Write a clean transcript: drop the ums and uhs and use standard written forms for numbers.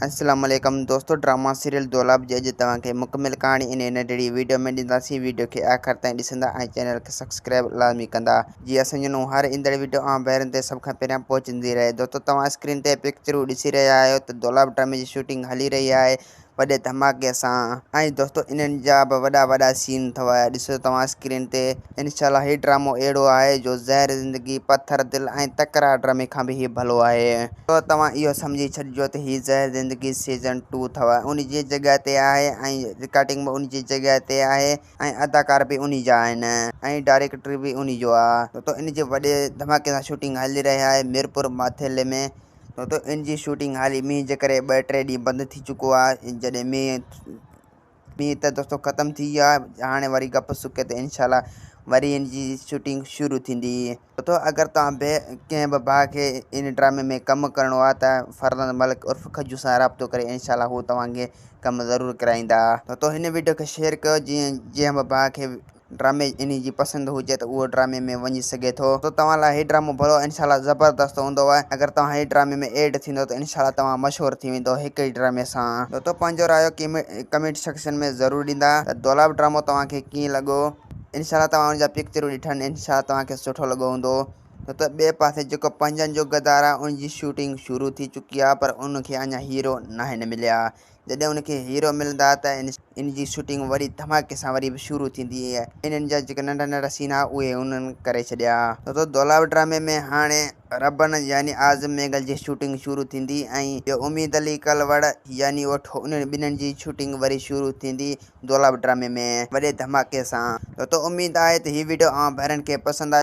السلام عليڪم دوستو ڊراما سيريل دولاب جي اڄ توهان کي مڪمل ڪهاڻي انهي ننڍڙي ويڊيو ۾ ڏينداسين ويڊيو کي آخر تائين ڏسندا ۽ چينل کي سبسڪرائب لازمي ڪندا جي اسان جون هر ايندڙ ويڊيو اوهان ڀائرن تي سڀ کان پهريان پهچندي رهي دوستو توهان اسڪرين تي پڪچرون ڏسي رهيا آهيو ته دولاب ڊرامي جي شوٽنگ هلي رهي آهي وڏي ڌماڪي سان ۽ دوستو انهن جا به وڏا وڏا سين اٿو ڏسو توهان اسڪرين تي انشاء الله هي ڊرامو اهڙو آهي جو زهر زندگي پٿر دل ۽ تڪرار ڊرامي کان به هي ڀلو آهي تو توهان اهو سمجهي ڇڏجو ته هي زهر زندگي سيزن ٽو اٿو ان جي جڳهه تي آهي ۽ رڪارڊنگ به ان جي جڳهه تي آهي ۽ اداڪار به انهي جا آهن ۽ ڊائريڪٽر به انهي جو آهي دوستو ان جي وڏي ڌماڪي سان شوٽنگ هلي رهي آهي ميرپور ماٿيلي ۾ ته ان جي شوٽنگ حالي مينهن جي ڪري ٻه ٽي ڏينهن بند ٿي چڪو آهي جڏهن مينهن مينهن ته دوستو ختم ٿي ويو آهي هاڻي وري گپ سڪي ته انشاء الله وري ان جي شوٽنگ شروع ٿيندي ته اگر توهان به ڪنهن به ڀاء کي ان ڊرامي ۾ ڪم ڪرڻو آهي ته فرزند ملڪ عرف کجو سان رابطو ڪري انشاء الله هو توهان کي ڪم ضرور ڪرائيندا ته هن ويڊيو کي شيئر ڪيو جيئن جنهن به ڀاء کي ڊرامي انهي جي پسند هجي ته اهو ڊرامي ۾ وڃي سگهي ٿو ته توهان لاء هي ڊرامو ڀلو انشاء الله زبردست هوندو اگر توهان هي ڊرامي ۾ ايڊ ٿيندو ته انشاء الله توهان مشهور ٿي ويندو هڪ ئي ڊرامي سان. دوستو پنهنجو رايو ڪمينٽ سيڪشن ۾ ضرور ڏيندا ته دولاب ڊرامو توهان کي ڪيئن لڳو انشاء الله توهان ان جا پڪچرون ڏٺن انشاء الله توهان کي سٺو لڳو هوندو ته ٻئي پاسي جيڪو پنجن جو غدار آهي ان جي شوٽنگ شروع ٿي چڪي آهي پر ان کي اڃا هيرو ناهن مليا جڏهن ان کي هيرو ملندا ته ان جي شوٽنگ وري ڌماڪي سان وري به شروع ٿيندي. انهن جا جيڪي ننڍا ننڍا سين ها اهي انهن ڪري ڇڏيا. دوستو دولاب ڊرامي ۾ هاڻي ربن يعني اعظم مينگل جي شوٽنگ شروع ٿيندي ۽ ٻيو اميد علي ڪلوڙ يعني اوٺو انهن ٻنهن جي شوٽنگ وري شروع ٿيندي دولاب ڊرامي ۾ وڏي ڌماڪي سان. دوستو اميد آهي ته هي وڊيو اوهان ڀائرن کي پسند آيو.